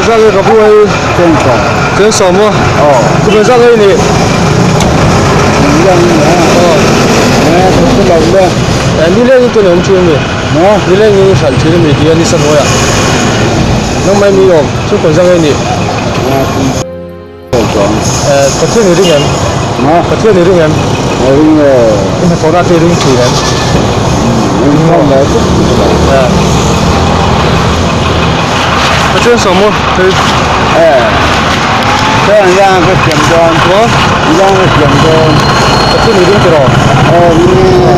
Zak ka pu hei cheng sawm maw kum zak hei ni nileng in tun awm thin a ni nileng in hralh thin a ni tih a ni sa hnuaiah nangmah mi awm chu kawn zak hei ni. Pathian i ring em? Pathian i ring em? Ring e. I hnathawhna te i ring thin em? Ring lo mai tawp tawp lo. Pathian sawm maw? Hei. Eh. Chuan yang ka siam dawn. Maw? Yang ka siam dawn. Pathian i ring tiraw? Aw ring e.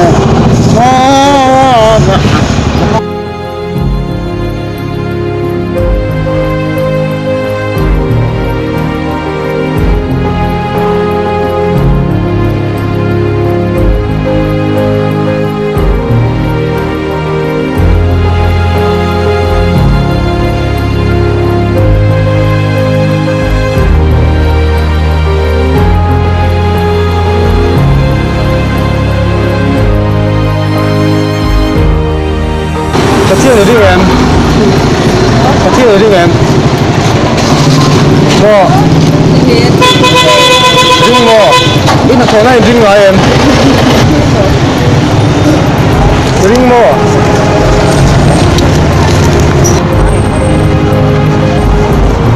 Pathian i ring em? Pathian i ring em? Maw? Ring maw? I hnathawhna in ring ngai em? Ring maw?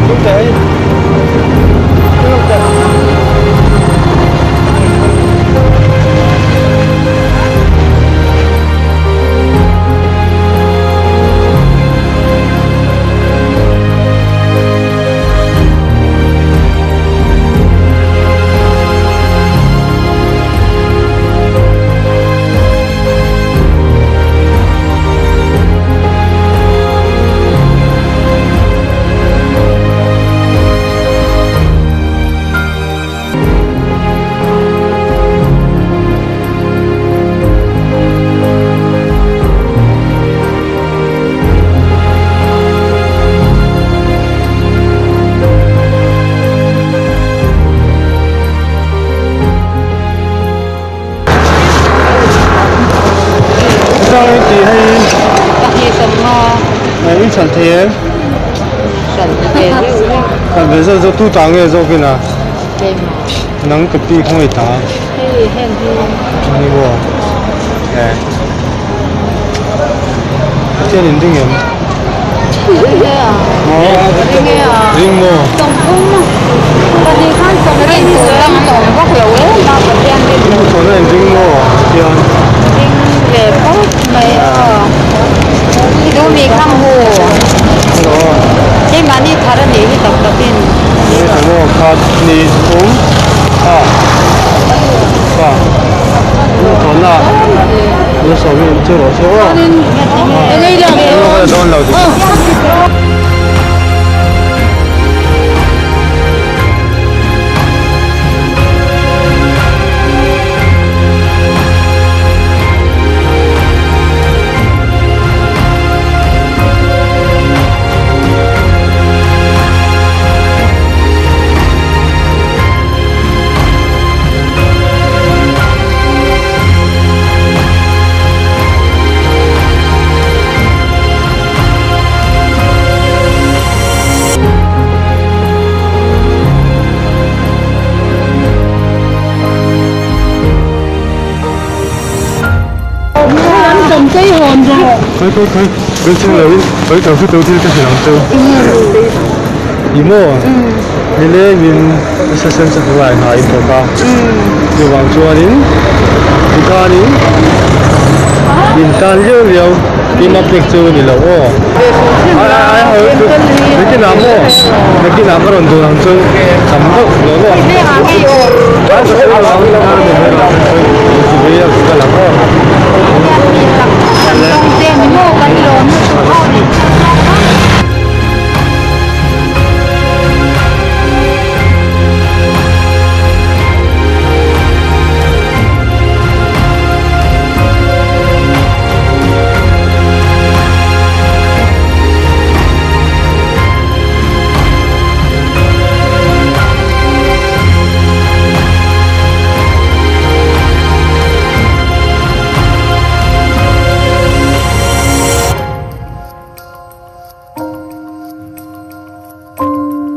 Ring teh hei. Ring teh. Tu ta nge zawk in a nang ka pi khaw nge ta hei heng hi ni maw eh pathian in ring em ring maw thawn a in ring maw pathian ring ve phawt mai aw i duh mi kha hmu keimahni thar a nih hi tak takin maw khat hnih thum a pa thawn a lusawm hi chu rawh se aw dawn lo Khawi khawi khawi khawi chhung lo in khawi to chu to thil ka hrilh ang cheu i maw nilengin nasa sen chu hnuai hna in thawk a chuvang chuanin tikhanin in tan liau liau tima pek chu ni lo aw ai ai nakinah maw nakinah ka rawn dun ang chu tam deuh lo lo ang.